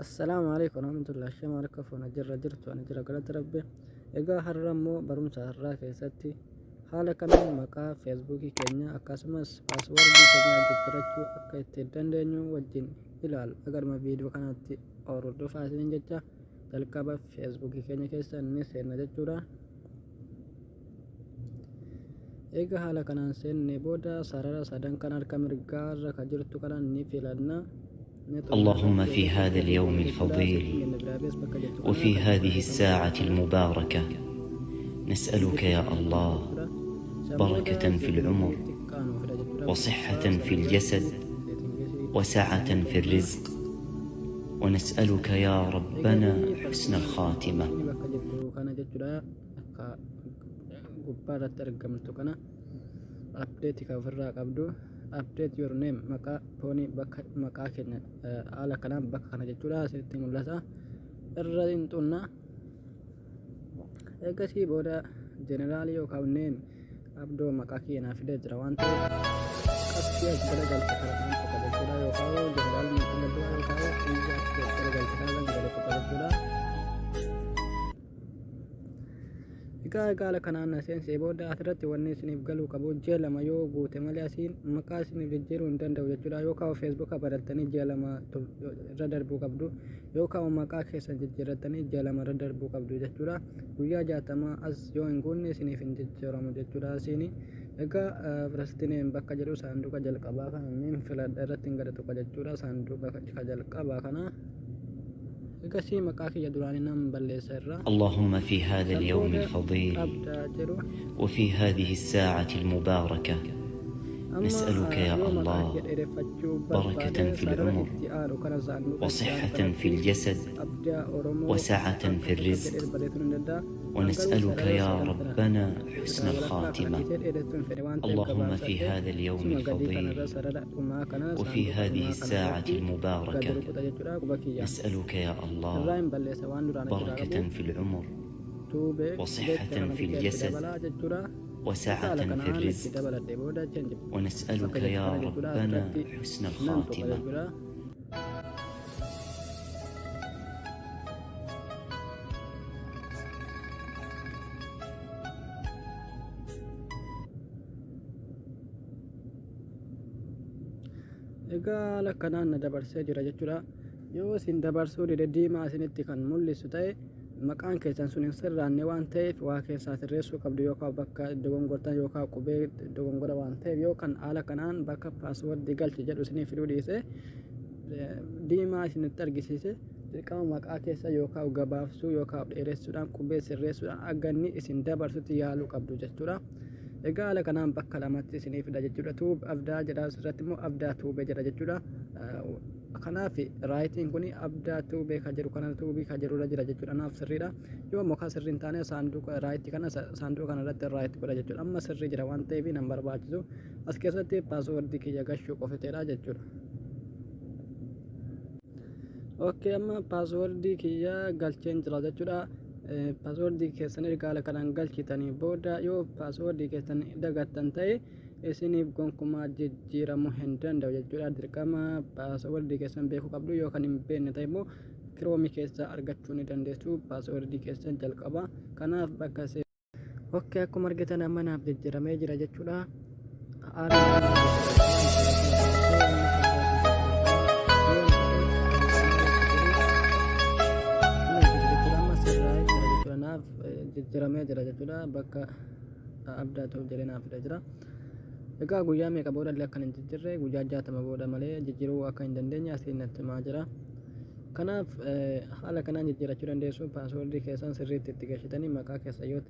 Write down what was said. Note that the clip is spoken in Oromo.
Assalaamu alaikum warahmatullahi. Shama harka fuuna jirra jirtu? Ani jira, galata Rabbi. Egaa har'a immoo barumsa har'aa keessatti haala kamiin maqaa Feesbuukii keenya akkasumas paaswoordii keenya jijjiirachuu akka itti dandeenyu wajjin ilaalla. Agaruma viidiyoo kanatti hordofaa isiniin jecha. Jalqaba Feesbuukii keenya keessa ni seenna jechuudha. Eega haala kanaan seenne booda sarara sadan kan harka mirgaa irra ka jirtu kana ni filanna. اللهم في هذا اليوم الفضيل وفي هذه الساعة المباركة، نسألك يا الله بركة في العمر وصحة في الجسد وسعة في الرزق، ونسألك يا ربنا حسن الخاتمة. Bakka jirtu kana jechuudha. Akka gubbaa irratti argamtu kana update kan ofirraa qabdu, update your name, maqaa poonii bakka maqaa keenya haala kanaan bakka kana jechuudha, asirratti mul'ata, irra hin xunna. Eegasii booda general yookaan name abdoo maqaa kiyya naa fidee jira waan ta'eef, qabxii as gara galte kana kan tuqa jechuudha, yookaan general natti galchuu yookaan xiyya as gara galte kana gara tuqa jechuudha. Egaa haala kanaan seensee booda asirratti wanni isiniif galuu qabu, ji'a 2 yoo guute malee asiin maqaa isiniif jijjiiruu hin danda'u jechuudha. Yookaan Feesbuuka barattanii ji'a 2 irra darbuu qabdu, yookaan maqaa keessan jijjiirrattanii ji'a 2 irra darbuu qabdu jechuudha. Guyyaa 60 as yoo hin guunne isiniif hin jijjiiramu jechuudha asiini. Egaa first name bakka jedhu saanduqa jalqabaa kana niin filadha, irratti hin gadi tuqa jechuudha, saanduqa ka jalqabaa kana. Egasii maqaa kiyya duraanii nan balleessa irraa. اللهم في هذا اليوم San booda الفضيل abdaa jedhu. وفي هذه الساعة المباركة، Amma نسألك يا yoo maqaa الله kiyya dheereffachuu بركة barbaade في sarara العمر itti aanu kana, saanduqa itti aanu وصحة في kanatti الجسد abdaa Oromoo وسعة في akka jedhee الرزق، barreessuu ni danda'a. An garuu ونسألك sarara يا sadan kana ربنا حسن walakkaa kana الخاتمة. dhiisee dheeressuu hin fedhe waan ta'eef اللهم في gabaabsadhee هذا اليوم suma gadii kanarra الفضيل sarara dhumaa kana وفي saanduqa هذه dhumaa kana الساعة irratti gadi المباركة، rukuta jechuudha quba kiyya. نسألك يا Irraa الله hin balleessa waan duraan achirraa بركة qabu في العمر tuubee jecha وصحة kana في xiqqee itti الجسد dabalaa jechuudha. Haala وسعة في kanaan itti الرزق، dabaladhe booda change bakka ونسألك jettu يا kana jechuudha, ربنا asirratti حسن nan tuqa الخاتمة. jechuudha. Egaa haala kanaan na dabarsee jira jechuudha. Yoo isin dabarsuu dide, diimaa isinitti kan mul'isu ta'e, maqaan keessan sun hin sirraanne waan ta'eef waa keessaa sirreessuu qabdu, yookaan bakka dogongortan yookaan qubee dogongora waan ta'eef, yookaan haala kanaan bakka paaswordii galchi jedhu isinii fiduu dhiise diimaa isinitti argisiise, dirqama maqaa keessa yookaan gabaabsuu yookaan dheeressuudhaan, qubee sirreessuudhaan akka inni isin dabarsutti yaaluu qabdu jechuudha. Egaa haala kanaan bakka lamatti isinii fida jechuudha. Tube abdaa jedha, asirratti immoo abdaa tuubee jedha jechuudha. Kanaaf rightiin kun abdaa tuubee ka jedhu kana, tuubii ka jedhurra jira jechuudha. Naaf sirriidha. Yoo immoo kan sirrii hin taane, saanduqa rightii kana, saanduqa kana irratti right godha jechuudha. Amma sirrii jira waan ta'eef nan barbaachisu. As keessatti paaswordii kiyya gashuu qofiteedha jechuudha. Okay, amma paaswordii kiyya galcheen jira jechuudha. Paaswordii keessan erga haala kanaan galchitanii booda, yoo paaswordii keessan dagattan ta'e, isiniif gonkumaa jijjiiramuu hin danda'u jechuudha. Dirqama paaswordii keessan beekuu qabdu. Yoo kan hin beekne ta'e immoo Chrome keessa argachuu ni dandeessu paaswordii keessan jalqaba. Kanaaf bakka Okay, akkuma argitan amma naaf jijjiiramee jira jechuudha. Haala amma sirraa'ee jira jechuudha. Naaf jijjiiramee jira jechuudha. Bakka abdaa ta'uuf jedhee naaf fida jira. Egaa guyyaa meeqa booda illee akkan hin jijjiirre, guyyaa 60 booda malee jijjiiruu akka hin dandeenye asiin natti himaa jira. Kanaaf haala kanaan jijjiirachuu dandeessu. Paaswordii keessan sirriitti itti galchitanii maqaa keessa yoo